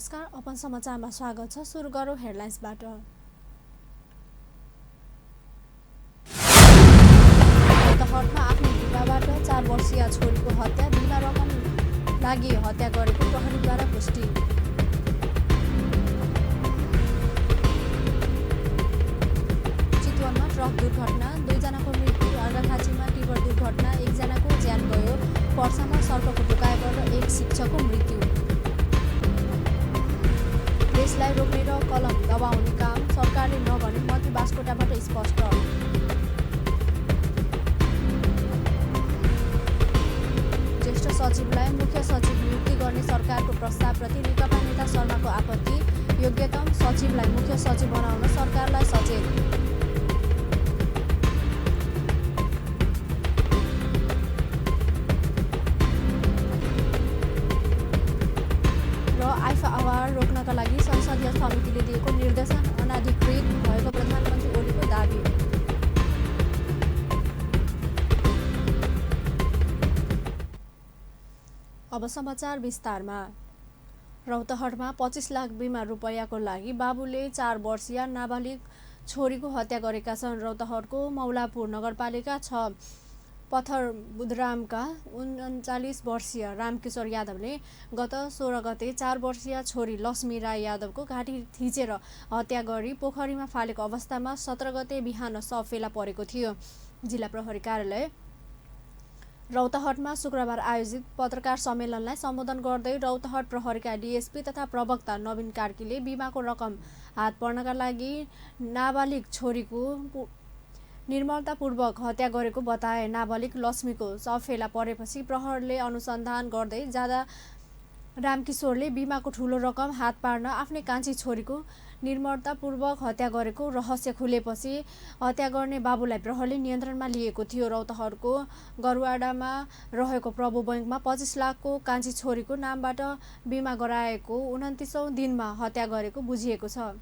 नमस्कार, अपन समाचारमा स्वागत छ। सुरु गरौँ हेडलाइन्सबाट। रौतहटमा आफ्नो बुबाबाट 4 वर्षीय छोरीको हत्या, बिना रकम लागि हत्या गरेको प्रहरीद्वारा पुष्टि। चितवनमा ट्रक दुर्घटना, 2 जनाको मृत्यु। अर्घाखाँचीमा टिपर दुर्घटना, 1 जनाको ज्यान गयो। पर्सामा सर्पको टोकाइबाट 1 शिक्षकको मृत्यु। देशलाई रोक्ने र कलम दबाउने काम सरकारले नगर्ने मन्त्री बास्कोटाबाट स्पष्ट। ज्येष्ठ सचिवलाई मुख्य सचिव नियुक्ति गर्ने सरकारको प्रस्तावप्रति नेकपा नेता शर्माको आपत्ति। योग्यतम सचिवलाई मुख्य सचिव बनाउन सरकारलाई सचेत। आवार रोक्नका लागि संसदीय समितिले दिएको निर्देशन अनाधिकृत भएको प्रधानमन्त्री ओलीको दाबी। अब समाचार विस्तारमा। रौतहटमा 25 लाख बिमा रुपैयाँको लागि बाबुले 4 वर्षीय नाबालिग छोरीको हत्या गरेका छन्। रौतहटको मौलापुर नगरपालिका 6 पथरबुधरामका 39 वर्षीय रामकिशोर यादवले गत 16 गते 4 वर्षीय छोरी लक्ष्मी राई यादवको घाँटी थिचेर हत्या गरी पोखरीमा फालेको अवस्थामा 17 गते बिहान शव फेला परेको थियो। जिल्ला प्रहरी कार्यालय रौतहटमा शुक्रबार आयोजित पत्रकार सम्मेलनलाई सम्बोधन गर्दै रौतहट प्रहरीका डीएसपी तथा प्रवक्ता नवीन कार्कीले बिमाको रकम हात पर्नका लागि नाबालिग छोरीको निर्मलतापूर्वक हत्या गरेको बताए। नाबालिग लक्ष्मीको शव फेला परेपछि प्रहरीले अनुसन्धान गर्दै जाँदा रामकिशोरले बिमाको ठूलो रकम हात पार्न आफ्नै कान्छी छोरीको निर्मलतापूर्वक हत्या गरेको रहस्य खुलेपछि हत्या गर्ने बाबुलाई प्रहरीले नियन्त्रणमा लिएको थियो। रौतहटको गरुवाडामा रहेको प्रभु बैङ्कमा 25 लाखको कान्छी छोरीको नामबाट बिमा गराएको 29औं दिनमा हत्या गरेको बुझिएको छ।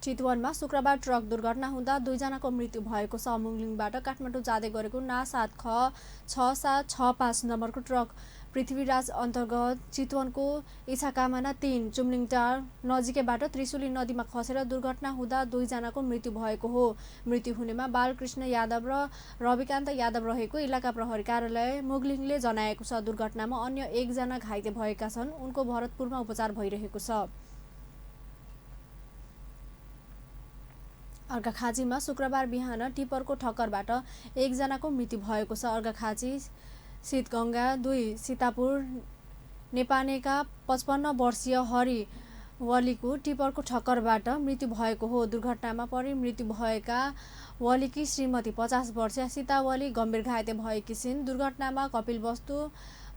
चितवनमा शुक्रबार ट्रक दुर्घटना हुँदा 2 जनाको मृत्यु भएको छ। मुङलिङबाट काठमाडौँ जाँदै गरेको ना 7 ख 6765 नम्बरको ट्रक पृथ्वीराज अन्तर्गत चितवनको इच्छाकामना 3 चुम्लिङटार नजिकैबाट त्रिशुली नदीमा खसेर दुर्घटना हुँदा 2 जनाको मृत्यु भएको हो। मृत्यु हुनेमा बालकृष्ण यादव र रविकान्त यादव रहेको इलाका प्रहरी कार्यालय मुगलिङले जनाएको छ। दुर्घटनामा अन्य 1 जना घाइते भएका छन्। उनको भरतपुरमा उपचार भइरहेको छ। अर्घाखाँचीमा शुक्रबार बिहान टिपरको ठक्करबाट 1 जनाको मृत्यु भएको छ। अर्घाखाँची शीतगङ्गा 2 सीतापुर नेपानेका 55 वर्षीय हरि वलीको टिपरको ठक्करबाट मृत्यु भएको हो। दुर्घटनामा परि मृत्यु भएका वलीकी श्रीमती 50 वर्षीय सीतावली गम्भीर घाइते भएकी छिन्। दुर्घटनामा कपिलवस्तु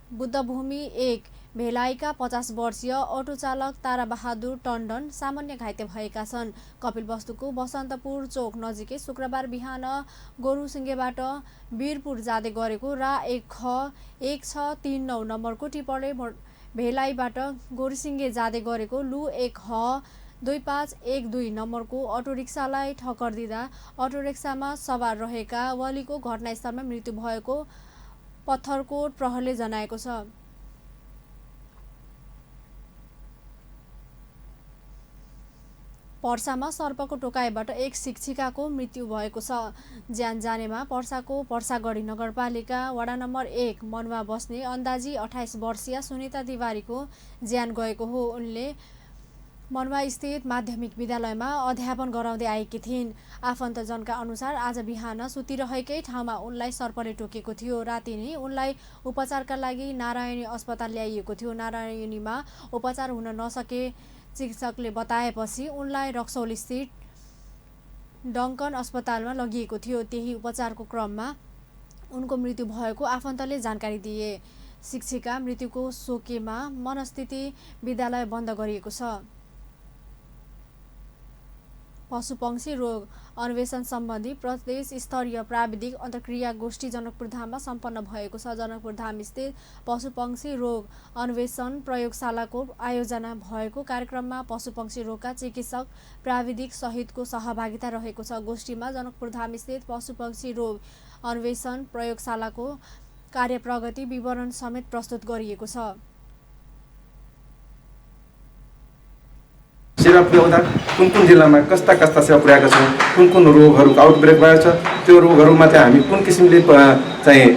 बुद्धभूमि 1 भेलाईका 50 वर्षीय अटो चालक ताराबहादुर टण्डन सामान्य घाइते भएका छन्। कपिलवस्तुको बसन्तपुर चोक नजिकै शुक्रबार बिहान गोरुसिङ्गेबाट वीरपुर जाँदै गरेको रा 1 ख 1639 नम्बरको टिपरले भेलाईबाट गोरुसिङ्गे जाँदै गरेको लु 1 ह 2512 नम्बरको अटो रिक्सालाई ठक्कर दिँदा अटो रिक्सामा सवार रहेका वलीको घटनास्थलमा मृत्यु भएको पत्थरकोट प्रहरीले जनाएको छ। पर्सामा सर्पको टोकाइबाट 1 शिक्षिकाको मृत्यु भएको छ। ज्यान जानेमा पर्साको पर्सागढी नगरपालिका वडा नम्बर 1 मनुवा बस्ने अन्दाजी 28 वर्षीय सुनिता तिवारीको ज्यान गएको हो। उनले मनुवा स्थित माध्यमिक विद्यालयमा अध्यापन गराउँदै आएकी थिइन्। आफन्तजनका अनुसार आज बिहान सुतिरहेकै ठाउँमा उनलाई सर्पले टोकेको थियो। राति नै उनलाई उपचारका लागि नारायणी अस्पताल ल्याइएको थियो। नारायणीमा उपचार हुन नसके चिकित्सकले बताएपछि उनलाई रक्सौल स्थित डङ्कन अस्पतालमा लगिएको थियो। त्यही उपचारको क्रममा उनको मृत्यु भएको आफन्तले जानकारी दिए। शिक्षिका मृत्युको शोकेमा मनस्थिति विद्यालय बन्द गरिएको छ। पशुपक्षी रोग अन्वेषण सम्बन्धी प्रदेश स्तरीय प्राविधिक अन्तर्क्रिया गोष्ठी जनकपुरधाममा सम्पन्न भएको छ। जनकपुरधाम स्थित पशुपक्षी रोग अन्वेषण प्रयोगशालाको आयोजना भएको कार्यक्रममा पशुपक्षी रोगका चिकित्सक प्राविधिक सहितको सहभागिता रहेको छ। गोष्ठीमा जनकपुरधाम स्थित पशुपक्षी रोग अन्वेषण प्रयोगशालाको कार्य प्रगति विवरण समेत प्रस्तुत गरिएको छ। सेवा पुर्याउँदा कुन जिल्लामा कस्ता सेवा पुर्याएका छौँ, कुन रोगहरूको आउटब्रेक भएको छ, त्यो रोगहरूमा चाहिँ हामी कुन किसिमले चाहिँ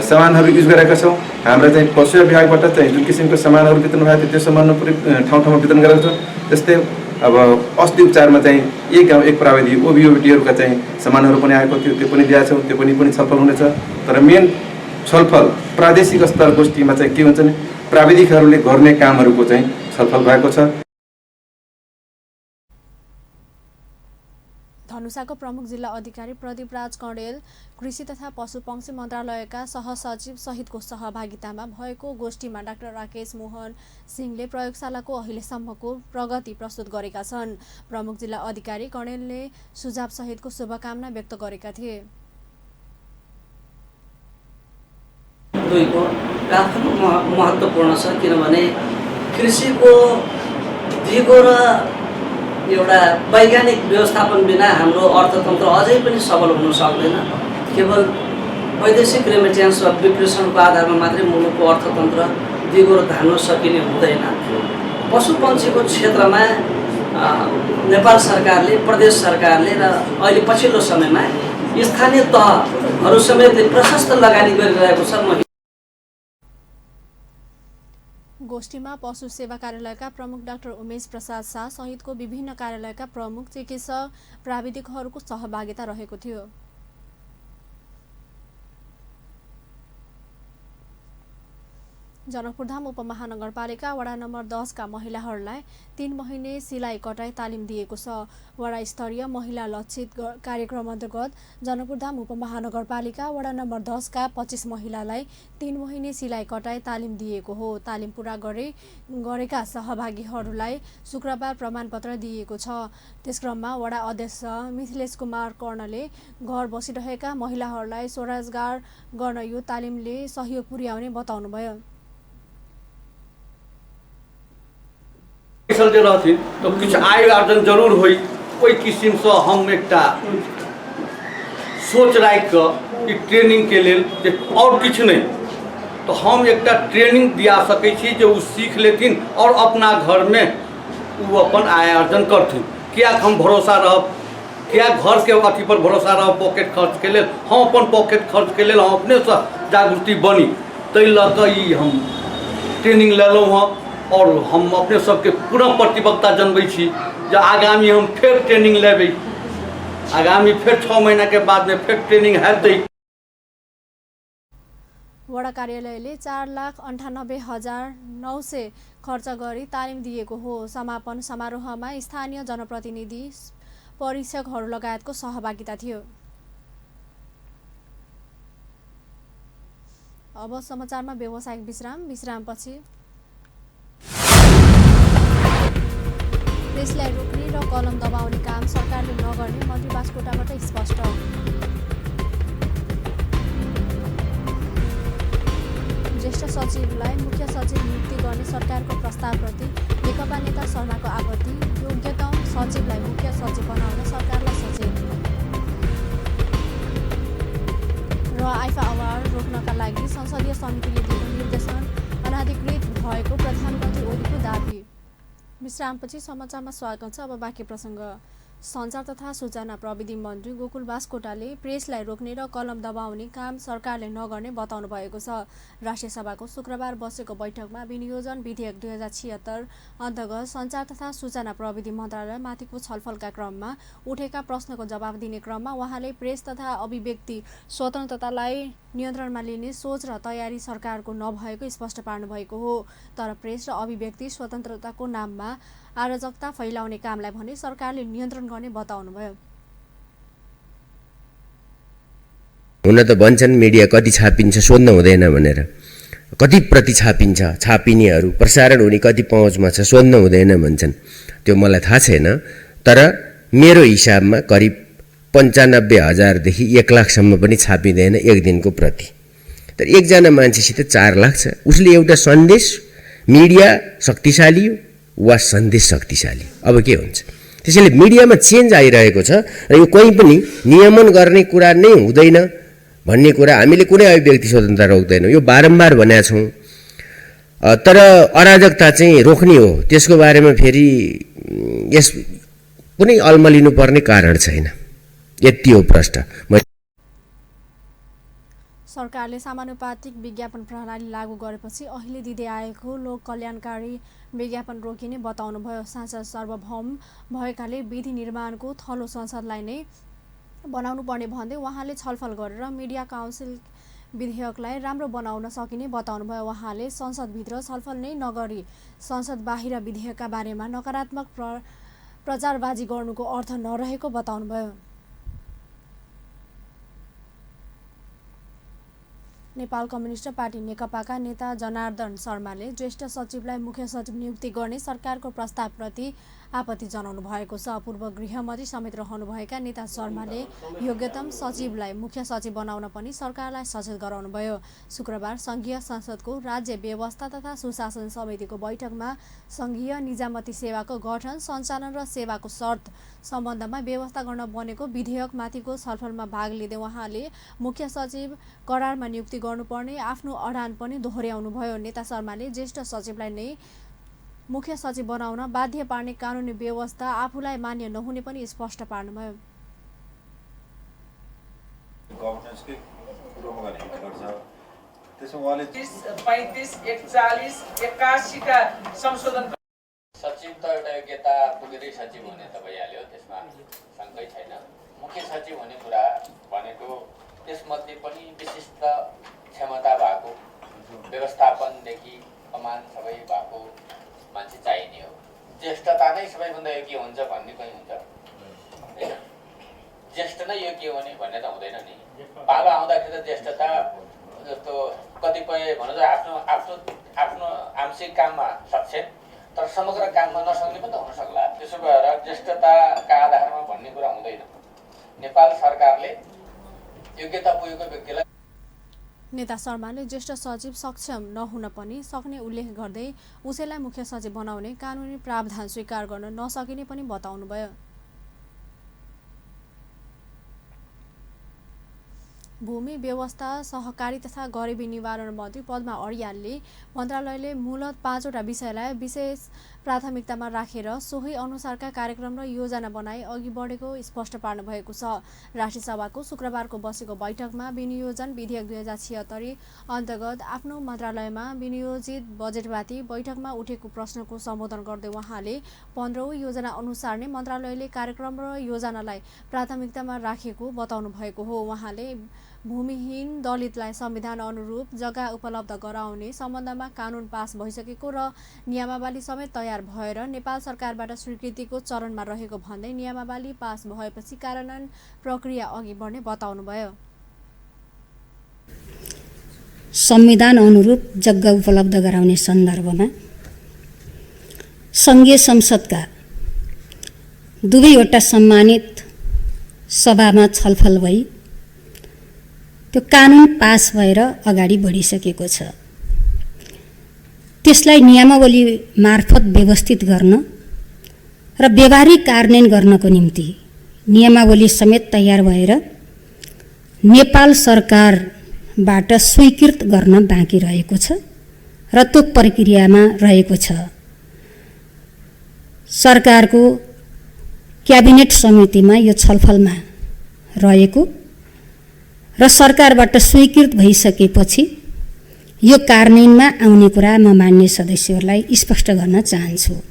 सामानहरू युज गरेका छौँ। हाम्रो चाहिँ पशु विभागबाट चाहिँ जुन किसिमको सामानहरू वितरण भएको थियो त्यो सामान पुरै ठाउँ वितरण गरेका छौँ। त्यस्तै अब औषधि उपचारमा चाहिँ एक गाउँ एक प्राविधिक ओबिओबिटीहरूका चाहिँ सामानहरू पनि आएको थियो, त्यो पनि दिएका छौँ, त्यो पनि छलफल हुनेछ। तर मेन छलफल प्रादेशिक स्तर गोष्ठीमा चाहिँ के हुन्छ भने प्राविधिकहरूले गर्ने कामहरूको चाहिँ छलफल भएको छ। धनुषाको प्रमुख जिल्ला अधिकारी प्रदीप राज कँडेल कृषि तथा पशुपक्षी मन्त्रालयका सहसचिव सहितको सहभागितामा भएको गोष्ठीमा डाक्टर राकेश मोहन सिंहले प्रयोगशालाको अहिलेसम्मको प्रगति प्रस्तुत गरेका छन्। प्रमुख जिल्ला अधिकारी कँडेलले सुझाव सहितको शुभकामना व्यक्त गरेका थिए। महत्त्वपूर्ण छ किनभने कृषिको दिगो र एउटा वैज्ञानिक व्यवस्थापन बिना हाम्रो अर्थतन्त्र अझै पनि सबल हुन सक्दैन। केवल वैदेशिक रेमिट्यान्स वा विप्रेषणको आधारमा मात्रै मुलुकको अर्थतन्त्र दिगो र धान्न सकिने हुँदैन। पशुपन्छीको क्षेत्रमा नेपाल सरकारले, प्रदेश सरकारले र अहिले पछिल्लो समयमा स्थानीय तहहरू समेतले प्रशस्त लगानी गरिरहेको छ। गोष्ठीमा पशु सेवा कार्यालयका प्रमुख डाक्टर उमेश प्रसाद शाह सहितको विभिन्न कार्यालयका प्रमुख चिकित्सक प्राविधिकहरूको सहभागिता रहेको थियो। जनकपुरधाम उपमहानगरपालिका वडा नम्बर 10 का महिलाहरूलाई 3 महिने सिलाई कटाई तालिम दिएको छ। वडा स्तरीय महिला लक्षित कार्यक्रम अन्तर्गत जनकपुरधाम उपमहानगरपालिका वडा नम्बर 10 का 25 महिलालाई 3 महिने सिलाई कटाई तालिम दिएको हो। तालिम पूरा गरेका सहभागीहरूलाई शुक्रबार प्रमाणपत्र दिएको छ। त्यसक्रममा वडा अध्यक्ष मिथिलेश कुमार कर्णले घर बसिरहेका महिलाहरूलाई स्वरोजगार गर्न यो तालिमले सहयोग पुर्याउने बताउनुभयो। चलते रहती तो कुछ आय आर्जन जरूर हुई। कोई किस्म से हम एक सोच राख कि ट्रेनिंग के लिए और कुछ नहीं तो हम एक ट्रेनिंग दिया सके छी जो सीख लेथिन और अपना घर में वो अपन आय अर्जन करथिन। क्या हम भरोसा रह क्या घर के अथी पर भरोसा रह पॉकेट खर्च के लिए हम अपन पॉकेट खर्च के लिए हम अपने से जागृति बनी तै लक हम ट्रेनिंग लेलौं हैं और हम अपने सबके पूरा प्रतिबद्धता जनबै छी जो आगामी हम फिर ट्रेनिंग लेबै। आगामी फिर 6 महीना के बाद में फिर ट्रेनिंग हेतै। वडा कार्यालयले 4,98,900 खर्च गरी तालिम दिएको हो। समापन समारोहमा स्थानीय जनप्रतिनिधि, परीक्षकहरू लगायतको सहभागिता थियो। अब समाचारमा व्यावसायिक विश्रामपछि प्रेसलाई रोक्ने र कलम दबाउने काम सरकारले नगर्ने मन्त्री बास्कोटाबाट स्पष्ट। ज्येष्ठ सचिवलाई मुख्य सचिव नियुक्ति गर्ने सरकारको प्रस्तावप्रति नेकपा नेता शर्माको आपत्ति। योग्यतम सचिवलाई मुख्य सचिव बनाउन सरकारलाई सचेत। र आइफा अवार्ड रोक्नका लागि संसदीय समितिले दिएको निर्देशन अनाधिकृत भएको प्रधानमन्त्री ओलीको दाबी। विश्रामपछि समाचारमा स्वागत छ। अब बाँकी प्रसङ्ग। सञ्चार तथा सूचना प्रविधि मन्त्री गोकुल बास्कोटाले प्रेसलाई रोक्ने र कलम दबाउने काम सरकारले नगर्ने बताउनु भएको छ। राष्ट्रिय सभाको शुक्रबार बसेको बैठकमा विनियोजन विधेयक 2076 अन्तर्गत सञ्चार तथा सूचना प्रविधि मन्त्रालयमाथिको छलफलका क्रममा उठेका प्रश्नको जवाब दिने क्रममा उहाँले प्रेस तथा अभिव्यक्ति स्वतन्त्रतालाई नियन्त्रणमा लिने सोच र तयारी सरकारको नभएको स्पष्ट पार्नुभएको हो। तर प्रेस र अभिव्यक्ति स्वतन्त्रताको नाममा अराजकता फैलाउने कामलाई भने सरकारले नियन्त्रण गर्ने बताउनुभयो। हुन त भन्छन् मिडिया कति छापिन्छ सोध्न हुँदैन भनेर, कति प्रति छापिन्छ, छापिनेहरू प्रसारण हुने कति पहुँचमा छ सोध्न हुँदैन भन्छन्। त्यो मलाई थाहा छैन, तर मेरो हिसाबमा करिब 95,000 1 लाखसम्म पनि छापिँदैन एक दिनको प्रति। तर एकजना मान्छेसित 4 लाख छ, उसले एउटा सन्देश, मिडिया शक्तिशाली वा सन्देश शक्तिशाली, अब के हुन्छ? त्यसैले मिडियामा चेन्ज आइरहेको छ र यो कहीँ पनि नियमन गर्ने कुरा नै हुँदैन भन्ने कुरा हामीले कुनै अभिव्यक्ति स्वतन्त्रता रोक्दैनौँ, यो बारम्बार भनेका छौँ। तर अराजकता चाहिँ रोक्ने हो, त्यसको बारेमा फेरि यस कुनै अल्मलिनुपर्ने कारण छैन। यति हो प्रश्न। सरकारले समानुपातिक विज्ञापन प्रणाली लागू गरेपछि अहिले दिँदै आएको लोक कल्याणकारी विज्ञापन रोकिने बताउनुभयो। सांसद सार्वभौम भएकाले विधि निर्माणको थलो संसदलाई नै बनाउनु पर्ने भन्दै उहाँले छलफल गरेर मिडिया काउन्सिल विधेयकलाई राम्रो बनाउन सकिने बताउनुभयो। उहाँले संसदभित्र छलफल नै नगरी संसद बाहिर विधेयकका बारेमा नकारात्मक प्रचारबाजी गर्नुको अर्थ नरहेको बताउनुभयो। नेपाल कम्युनिस्ट पार्टी नेकपाका नेता जनार्दन शर्माले ज्येष्ठ सचिवलाई मुख्य सचिव नियुक्ति गर्ने सरकारको प्रस्तावप्रति आपत्ति जनाउनु भएको छ। पूर्व गृहमन्त्री समेत रहनुभएका नेता शर्माले योग्यतम सचिवलाई मुख्य सचिव बनाउन पनि सरकारलाई सचेत गराउनुभयो। शुक्रबार संघीय संसदको राज्य व्यवस्था तथा सुशासन समितिको बैठकमा संघीय निजामती सेवाको गठन, सञ्चालन र सेवाको शर्त सम्बन्धमा व्यवस्था गर्न बनेको विधेयकमाथिको छलफलमा भाग लिँदै उहाँले मुख्य सचिव करारमा नियुक्ति गर्नुपर्ने आफ्नो अडान पनि दोहोर्याउनुभयो। नेता शर्माले ज्येष्ठ सचिवलाई नै मुख्य सचिव बनाउन बाध्य पार्ने कानुनी व्यवस्था आफूलाई मान्य नहुने पनि स्पष्ट पार्नुभयो। गभर्नेन्सकै कुरोमा गर्ने गर्छ। त्यसमा उहाँले 35, 41, 81 का संशोधन सचिव त एउटा योग्यता पुगेरै सचिव हुने त भइहाल्यो, त्यसमा शङ्कै छैन। मुख्य सचिव हुने कुरा भनेको त्यसमध्ये पनि विशिष्ट क्षमता भएको, व्यवस्थापनदेखि कमान सबै भएको मान्छे चाहिने हो। ज्येष्ठता नै सबैभन्दा योग्य हुन्छ भन्ने कहीँ हुन्छ होइन? ज्येष्ठ नै योग्य हुने भन्ने त हुँदैन नि। बाबा आउँदाखेरि त ज्येष्ठता जस्तो कतिपय भनौँ आफ्नो आफ्नो आफ्नो आंशिक काममा सक्छन्, तर समग्र काममा नसक्ने पनि त हुन सक्ला। त्यसो भएर ज्येष्ठताका आधारमा भन्ने कुरा हुँदैन। नेपाल सरकारले योग्यता पुगेको व्यक्तिलाई नेता शर्माले ज्येष्ठ सचिव सक्षम नहुन पनि सक्ने उल्लेख गर्दै उसैलाई मुख्य सचिव बनाउने कानुनी प्रावधान स्वीकार गर्न नसकिने पनि बताउनुभयो। भूमि व्यवस्था, सहकारी तथा गरिबी निवारण मन्त्री पद्मा अर्यालले मन्त्रालयले मूलत 5वटा विषयलाई विशेष प्राथमिकतामा राखेर सोही अनुसारका कार्यक्रम र योजना बनाई अघि बढेको स्पष्ट पार्नु भएको छ। राष्ट्रिय सभाको शुक्रबारको बसेको बैठकमा विनियोजन विधेयक 2076 अन्तर्गत आफ्नो मन्त्रालयमा विनियोजित बजेटमाथि बैठकमा उठेको प्रश्नको सम्बोधन गर्दै उहाँले 15औं योजना अनुसार नै मन्त्रालयले कार्यक्रम र योजनालाई प्राथमिकतामा राखेको बताउनु भएको हो। उहाँले भूमिहीन दलितलाई संविधान अनुरूप जग्गा उपलब्ध गराउने सम्बन्धमा कानुन पास भइसकेको र नियमावली समेत तयार भएर नेपाल सरकारबाट स्वीकृतिको चरणमा रहेको भन्दै नियमावली पास भएपछि कार्यान्वयन प्रक्रिया अघि बढ्ने बताउनुभयो। संविधान अनुरूप जग्गा उपलब्ध गराउने सन्दर्भमा संघीय संसदका दुवैवटा सम्मानित सभामा छलफल भई त्यो कानुन पास भएर अगाडि बढिसकेको छ। त्यसलाई नियमावली मार्फत व्यवस्थित गर्न र व्यावहारिक कार्यान्वयन गर्नको निम्ति नियमावली समेत तयार भएर नेपाल सरकारबाट स्वीकृत गर्न बाँकी रहेको छ र त्यो प्रक्रियामा रहेको छ। सरकारको क्याबिनेट समितिमा यो छलफलमा रहेको र सरकारबाट स्वीकृत भइसकेपछि यो कार्यान्वयनमा आउने कुरा म मान्य सदस्यहरूलाई स्पष्ट गर्न चाहन्छु।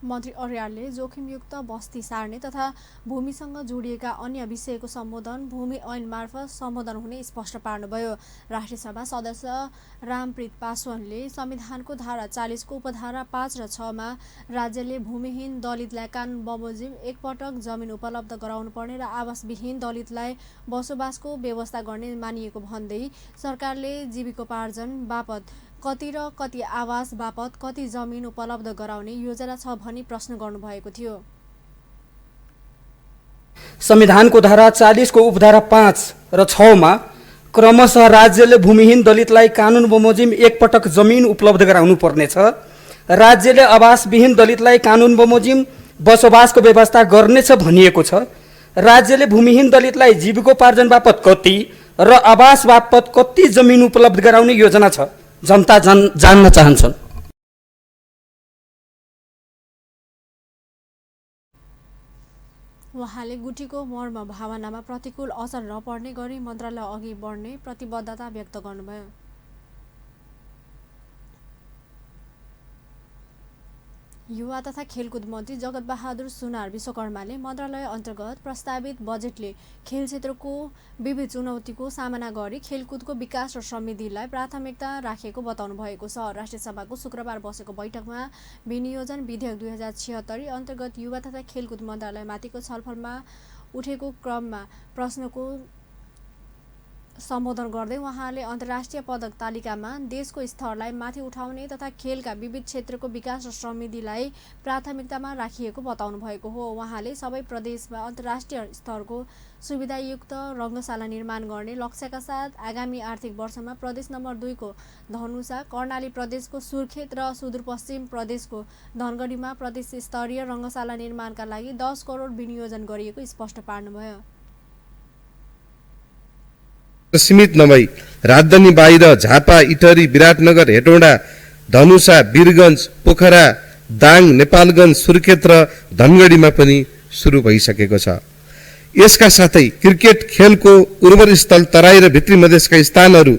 मन्त्री अर्यालले जोखिमयुक्त बस्ती सार्ने तथा भूमिसँग जोडिएका अन्य विषयको सम्बोधन भूमि ऐन मार्फत सम्बोधन हुने स्पष्ट पार्नुभयो। राष्ट्रिय सभा सदस्य रामप्रीत पासवानले संविधानको धारा 40 को उपधारा 5 र 6 मा राज्यले भूमिहीन दलितलाई कानुन बमोजिम एकपटक जमिन उपलब्ध गराउनुपर्ने र आवासविहीन दलितलाई बसोबासको व्यवस्था गर्ने मानिएको भन्दै सरकारले जीविकोपार्जन बापत कति र कति आवास बापत कति जमिन उपलब्ध गराउने योजना छ भनी प्रश्न गर्नुभएको थियो। संविधानको धारा 40 को उपधारा 5 र 6 मा क्रमशः राज्यले भूमिहीन दलितलाई कानुन बमोजिम एकपटक जमिन उपलब्ध गराउनु पर्नेछ। राज्यले आवासविहीन दलितलाई कानुन बमोजिम बसोबासको व्यवस्था गर्नेछ भनिएको छ। राज्यले भूमिहीन दलितलाई जीविकोपार्जन बापत कति र आवास बापत कति जमिन उपलब्ध गराउने योजना छ, जनता जान्न चाहन्छन्। उहाँले गुठीको मर्म भावनामा प्रतिकूल असर नपर्ने गरी मन्त्रालय अघि बढ्ने प्रतिबद्धता व्यक्त गर्नुभयो। युवा तथा खेलकुद मन्त्री जगतबहादुर सुनार विश्वकर्माले मन्त्रालय अन्तर्गत प्रस्तावित बजेटले खेल क्षेत्रको विविध चुनौतीको सामना गरी खेलकुदको विकास र समृद्धिलाई प्राथमिकता राखेको बताउनु भएको छ। राष्ट्रिय सभाको शुक्रबार बसेको बैठकमा विनियोजन विधेयक 2076 अन्तर्गत युवा तथा खेलकुद मन्त्रालयमाथिको छलफलमा उठेको क्रममा प्रश्नको सम्बोधन गर्दै उहाँले अन्तर्राष्ट्रिय पदक तालिकामा देशको स्तरलाई माथि उठाउने तथा खेलका विविध क्षेत्रको विकास र समृद्धिलाई प्राथमिकतामा राखिएको बताउनु भएको हो। उहाँले सबै प्रदेशमा अन्तर्राष्ट्रिय स्तरको सुविधायुक्त रङ्गशाला निर्माण गर्ने लक्ष्यका साथ आगामी आर्थिक वर्षमा प्रदेश नम्बर 2 को धनुषा, कर्णाली प्रदेशको सुर्खेत र सुदूरपश्चिम प्रदेशको धनगढीमा प्रदेश स्तरीय रङ्गशाला निर्माणका लागि 10 करोड विनियोजन गरिएको स्पष्ट पार्नुभयो। सीमित नभई राजधानी बाहिर झापा, इटहरी, विराटनगर, हेटौँडा, धनुषा, वीरगञ्ज, पोखरा, दाङ, नेपालगञ्ज, सुर्खेत र धनगढीमा पनि सुरु भइसकेको छ। यसका साथै क्रिकेट खेलको उर्वर स्थल तराई र भित्री मधेसका स्थानहरू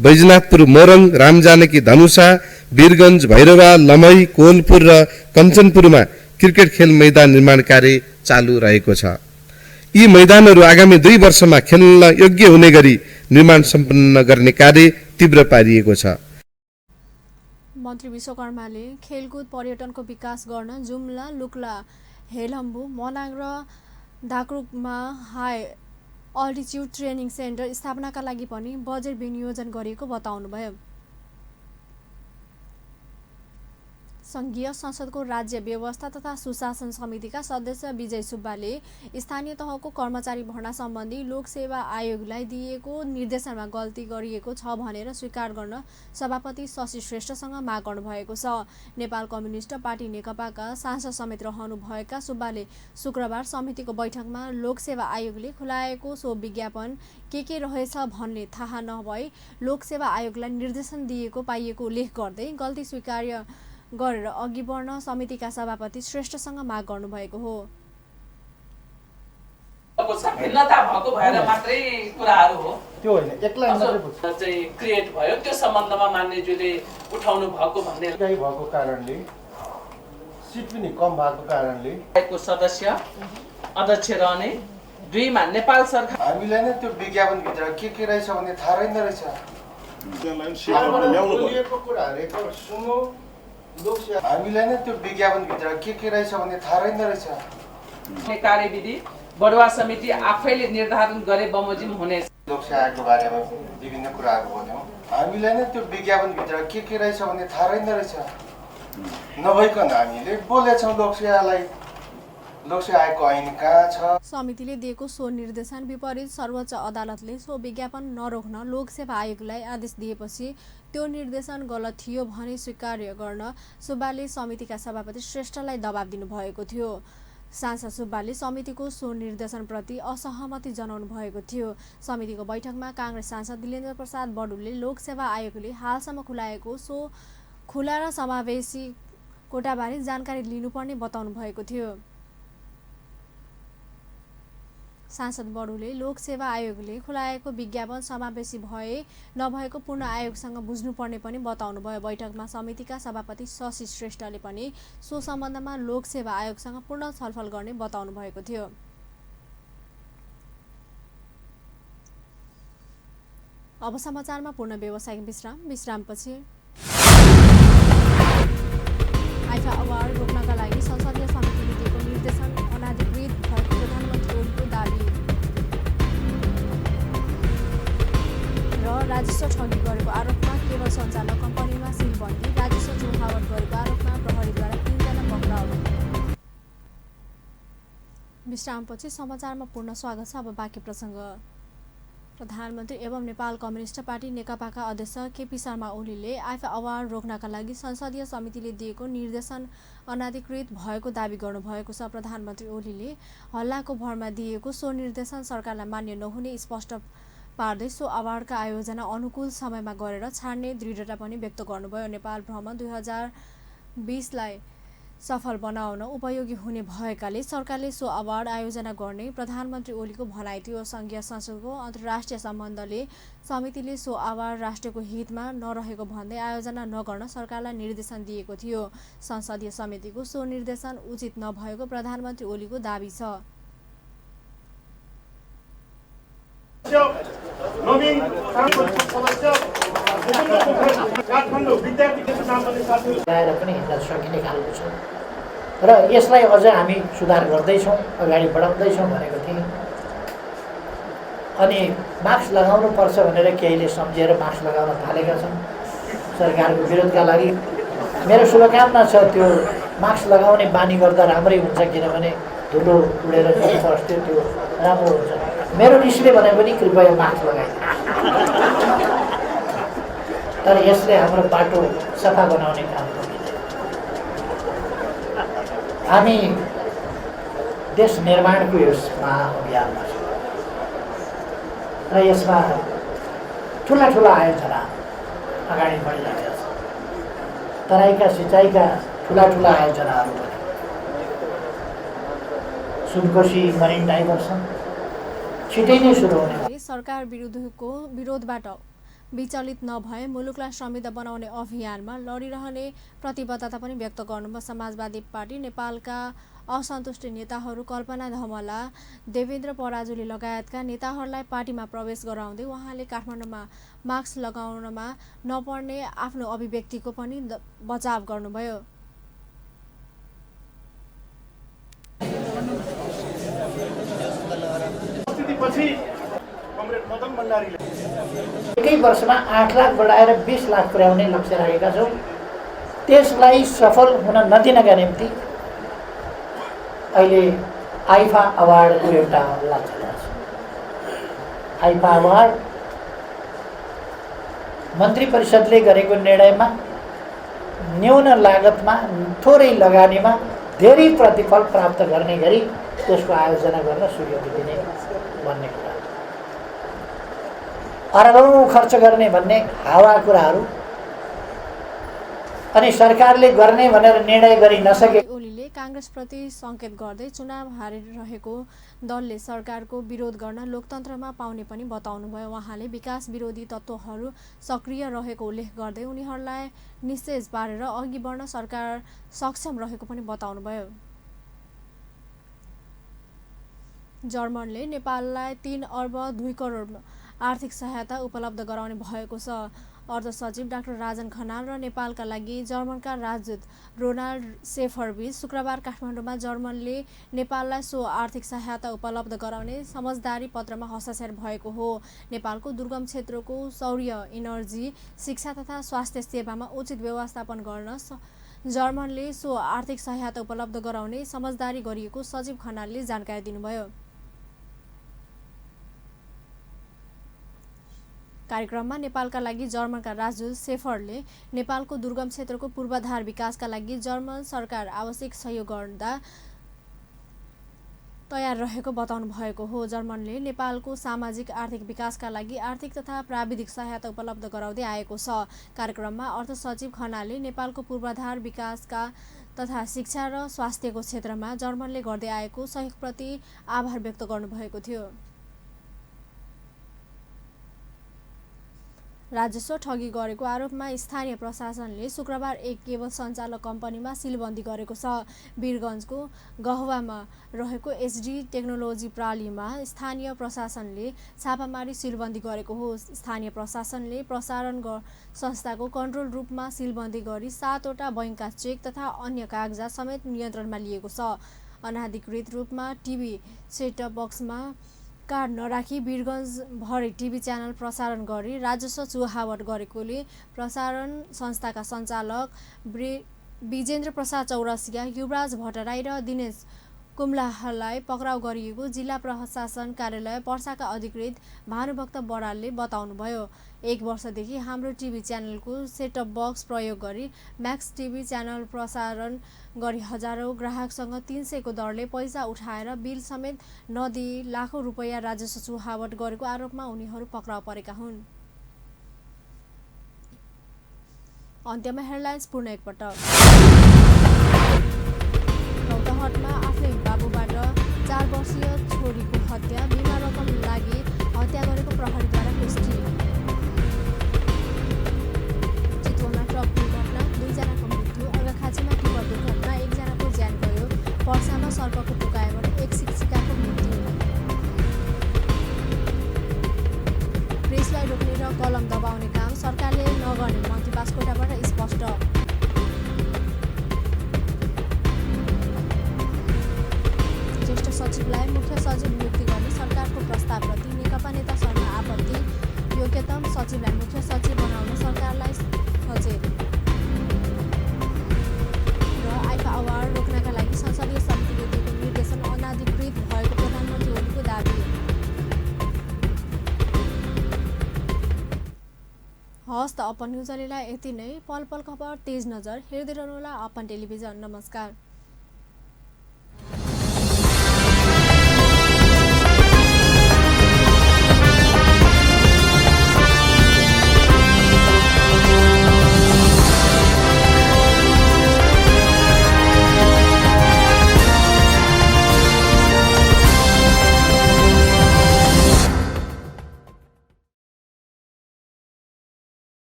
बैजनाथपुर, मोरङ, रामजानकी, धनुषा, वीरगञ्ज, भैरवा, लमही, कोलपुर र कञ्चनपुरमा क्रिकेट खेल मैदान निर्माण कार्य चालु रहेको छ। यी मैदानहरू आगामी 2 वर्षमा खेल्न योग्य हुने गरी निर्माण सम्पन्न गर्ने कार्य तीव्र पारिएको छ। मन्त्री विश्वकर्माले खेलकुद पर्यटनको विकास गर्न जुम्ला, लुक्ला, हेलम्बु, मनाङ र धाक्रुकमा हाई अल्टिच्युड ट्रेनिङ सेन्टर स्थापनाका लागि पनि बजेट विनियोजन गरिएको बताउनुभयो। सङ्घीय संसदको राज्य व्यवस्था तथा सुशासन समितिका सदस्य विजय सुब्बाले स्थानीय तहको कर्मचारी भर्ना सम्बन्धी लोकसेवा आयोगलाई दिएको निर्देशनमा गल्ती गरिएको छ भनेर स्वीकार गर्न सभापति शशि श्रेष्ठसँग माग गर्नुभएको छ। नेपाल कम्युनिस्ट पार्टी नेकपाका सांसद समेत रहनुभएका सुब्बाले शुक्रबार समितिको बैठकमा लोकसेवा आयोगले खुलाएको सो विज्ञापन के रहेछ भन्ने थाहा नभई लोकसेवा आयोगलाई निर्देशन दिएको पाइएको उल्लेख गर्दै गल्ती स्वीकार गरेर अघि बढ्न समितिका सभापति श्रेष्ठसँग माग गर्नुभएको हो। भिन्नता भएको भएर मात्रै कुराहरू हो, त्यो होइन एक्लै मात्रै चाहिँ क्रिएट भयो। त्यो सम्बन्धमा मान्यज्यूले उठाउनु भएको भन्ने भएको कारणले सिट पनि कम भएको कारणले को सदस्य अध्यक्ष रहने 2 मा नेपाल सरकार हामीलाई नै त्यो विज्ञापन भित्र के रहेछ भन्ने थाहा रहेन रहेछ। हामीलाई नै त्यो विज्ञापन भित्र के रहेछ भन्ने थाहा रहेन रहेछ। कार्यविधि बढुवा समिति आफैले निर्धारण गरे बमोजिम हुने लोकसेवाको बारेमा विभिन्न कुराहरू भन्यौँ। हामीलाई नै त्यो विज्ञापन भित्र के रहेछ भन्ने थाहा रहेन रहेछ। नभइकन हामीले बोलेछौँ लोकसेवालाई, लोकसेवा आयोगको ऐन कहाँ छ। समितिले दिएको सो निर्देशन विपरीत सर्वोच्च अदालतले सो विज्ञापन नरोक्न लोकसेवा आयोगलाई आदेश दिएपछि त्यो निर्देशन गलत थियो भने स्वीकार्य गर्न सुब्बाले समितिका सभापति श्रेष्ठलाई दबाब दिनुभएको थियो। सांसद सुब्बाले समितिको सो निर्देशनप्रति असहमति जनाउनु भएको थियो। समितिको बैठकमा काङ्ग्रेस सांसद दिलेन्द्र प्रसाद बडुलले लोकसेवा आयोगले हालसम्म खुलाएको सो खुला र समावेशी कोटाबारे जानकारी लिनुपर्ने बताउनु भएको थियो। सांसद बडुले लोकसेवा आयोगले खुलाएको विज्ञापन समावेशी भए नभएको पूर्ण आयोगसँग बुझ्नुपर्ने पनि बताउनु भयो। बैठकमा समितिका सभापति शशि श्रेष्ठले पनि सो सम्बन्धमा लोकसेवा आयोगसँग पूर्ण छलफल गर्ने बताउनु भएको थियो। अब समाचारमा पूर्ण व्यावसायिक विश्रामपछि आइफा अवार्ड रोक्नका लागि संसदीय समितिले दिएको निर्देशन अनाधिकृत भएको प्रधानमन्त्री ओलीको दाबी र राजस्व ठगी गरेको आरोपमा केवल सञ्चालक कम्पनीमा सिलबन्दी, राजस्व चोखावट गरेको आरोपमा प्रहरीद्वारा 3 जना पक्राउ। विश्रामपछि समाचारमा पूर्ण स्वागत छ। अब बाँकी प्रसङ्ग। प्रधानमन्त्री एवं नेपाल कम्युनिस्ट पार्टी नेकपाका अध्यक्ष केपी शर्मा ओलीले आइफा अवार्ड रोक्नका लागि संसदीय समितिले दिएको निर्देशन अनाधिकृत भएको दावी गर्नुभएको छ। प्रधानमन्त्री ओलीले हल्लाको भरमा दिएको सो निर्देशन सरकारलाई मान्य नहुने स्पष्ट पार्दै सो अवार्डका आयोजना अनुकूल समयमा गरेर छाड्ने दृढता पनि व्यक्त गर्नुभयो। नेपाल भ्रमण 2020लाई सफल बनाउन उपयोगी हुने भएकाले सरकारले सो अवार्ड आयोजना गर्ने प्रधानमन्त्री ओलीको भनाइ थियो। सङ्घीय संसदको अन्तर्राष्ट्रिय सम्बन्धले समितिले सो अवार्ड राष्ट्रको हितमा नरहेको भन्दै आयोजना नगर्न सरकारलाई निर्देशन दिएको थियो। संसदीय समितिको सो निर्देशन उचित नभएको प्रधानमन्त्री ओलीको दाबी छ। र यसलाई अझ हामी सुधार गर्दैछौँ, अगाडि बढाउँदैछौँ भनेको थिएँ। अनि मास्क लगाउनु पर्छ भनेर केहीले सम्झेर मास्क लगाउन थालेका छन् सरकारको विरोधका लागि। मेरो शुभकामना छ त्यो मास्क लगाउने बानी गर्दा राम्रै हुन्छ, किनभने धुलो उडेर फस्ट्यो त्यो राम्रो हुन्छ। मेरो रिसले भने पनि कृपया मास्क लगाइदिनु, तर यसले हाम्रो बाटो सफा बनाउने काम गर्दैन। हामी देश निर्माणको यसमा अभियानमा छौँ र यसमा ठुला ठुला आयोजना अगाडि बढिरहेका छन्। तराईका सिँचाइका ठुला ठुला आयोजनाहरू पनि, सुनकोशी मरिन डाइभर्सन छिटै नै सुरु हुने। सरकार विरुद्धको विरोधबाट विचलित नभए मुलुकलाई समृद्ध बनाउने अभियानमा लडिरहने प्रतिबद्धता पनि व्यक्त गर्नुभयो। समाजवादी पार्टी नेपालका असन्तुष्ट नेताहरू कल्पना धमला, देवेन्द्र पराजुली लगायतका नेताहरूलाई पार्टीमा प्रवेश गराउँदै उहाँले काठमाडौँमा मास्क लगाउनमा नपर्ने आफ्नो अभिव्यक्तिको पनि बचाव गर्नुभयो। एकै वर्षमा 8 लाख बढाएर 20 लाख पुर्याउने लक्ष्य राखेका छौँ। त्यसलाई सफल हुन नदिनका निम्ति अहिले आइफा अवार्डको एउटा हल्ला चलिरहेको छ। आइफा अवार्ड मन्त्री परिषदले गरेको निर्णयमा न्यून लागतमा थोरै लगानीमा धेरै प्रतिफल प्राप्त गर्ने गरी त्यसको आयोजना गर्न सुयोगी दिने भन्ने कुरा, अरबौँ खर्च गर्ने भन्ने हावा कुराहरू अनि सरकारले गर्ने भनेर निर्णय गरि नसके। ओलीले काङ्ग्रेसप्रति सङ्केत गर्दै चुनाव हारिरहेको दलले सरकारको विरोध गर्न लोकतन्त्रमा पाउने पनि बताउनुभयो। उहाँले विकास विरोधी तत्त्वहरू सक्रिय रहेको उल्लेख गर्दै उनीहरूलाई निस्तेज पारेर अघि बढ्न सरकार सक्षम रहेको पनि बताउनुभयो। जर्मनले नेपाललाई 3 अर्ब 2 करोड आर्थिक सहायता उपलब्ध गराउने भएको छ। अर्थ सचिव डाक्टर राजन खनाल र नेपालका लागि जर्मनका राजदूत रोनाल्ड सेफरबीच शुक्रबार काठमाडौँमा जर्मनले नेपाललाई सो आर्थिक सहायता उपलब्ध गराउने समझदारी पत्रमा हस्ताक्षर भएको हो। नेपालको दुर्गम क्षेत्रको सौर्य इनर्जी, शिक्षा तथा स्वास्थ्य सेवामा उचित व्यवस्थापन गर्न जर्मनले सो आर्थिक सहायता उपलब्ध गराउने समझदारी गरिएको सचिव खनालले जानकारी दिनुभयो। कार्यक्रममा नेपालका लागि जर्मनका राजदूत सेफरले नेपालको दुर्गम क्षेत्रको पूर्वाधार विकासका लागि जर्मन सरकार आवश्यक सहयोग गर्दा तयार रहेको बताउनु भएको हो। जर्मनले नेपालको सामाजिक आर्थिक विकासका लागि आर्थिक तथा प्राविधिक सहायता उपलब्ध गराउँदै आएको छ। कार्यक्रममा अर्थ सचिव खनालले नेपालको पूर्वाधार विकासका तथा शिक्षा र स्वास्थ्यको क्षेत्रमा जर्मनले गर्दै आएको सहयोगप्रति आभार व्यक्त गर्नुभएको थियो। राजस्व ठगी गरेको आरोपमा स्थानीय प्रशासनले शुक्रबार एक केबल सञ्चालक कम्पनीमा सिलबन्दी गरेको छ। वीरगञ्जको गहवामा रहेको एचडी टेक्नोलोजी प्रालीमा स्थानीय प्रशासनले छापामारी सिलबन्दी गरेको हो। स्थानीय प्रशासनले प्रसारण संस्थाको कन्ट्रोल रूपमा सिलबन्दी गरी 7 वटा बैंकका चेक तथा अन्य कागजात समेत नियन्त्रणमा लिएको छ। अनाधिकृत रूपमा टिभी सेटअप बक्समा कार्ड नराखी वीरगञ्ज भरि टिभी च्यानल प्रसारण गरी राजस्व चुहावट गरेकोले प्रसारण संस्थाका सञ्चालक विजेन्द्र प्रसाद चौरसिया, युवराज भट्टराई र दिनेश कुम्लाहलाई पक्राउ गरिएको जिल्ला प्रशासन कार्यालय पर्साका अधिकृत भानुभक्त बरालले बताउनुभयो। 1 वर्षदेखि हाम्रो टिभी च्यानलको सेटअप बक्स प्रयोग गरी म्याक्स टिभी च्यानल प्रसारण गरी हजारौं ग्राहकसँग 300 को दरले पैसा उठाएर बिल समेत नदिई लाखौं रुपैयाँ राजस्व चुहावट गरेको आरोपमा उनीहरू पक्राउ परेका हुन्। अन्त्यमा हेडलाइन्स पुनः एकपटक। रौतहटमा आफ्नै बाबुबाट 4 वर्षीय छोरीको हत्या, बिमा रकम लागि हत्या गरेको प्रहरीद्वारा पुष्टि। चितवनमा ट्रक दुर्घटना, 2 जनाको मृत्यु। अर्घाखाँचीमा टिपर दुर्घटना, 1 जनाको ज्यान गयो। पर्सामा सर्पको टोकाइबाट 1 शिक्षिकाको मृत्यु। प्रेसलाई रोक्ने र कलम दबाउने काम सरकारले नगर्ने मन्त्री बास्कोटाबाट स्पष्ट। ज्येष्ठ सचिवलाई मुख्य सचिव नियुक्ति गर्ने सरकारको प्रस्तावप्रति नेकपा नेता शर्मा आपत्ति। योग्यतम सचिवलाई मुख्य सचिव बनाउन सरकारलाई सचेत। र आइफा अवार्ड रोक्नका लागि संसदीय समितिले दिएको निर्देशन अनाधिकृत भएको प्रधानमन्त्री ओलीको दाबी। हस् त अपन न्युज अहिलेलाई यति नै। पल पल खबर तेज नजर हेर्दै रहनुहोला अपन टेलिभिजन। नमस्कार।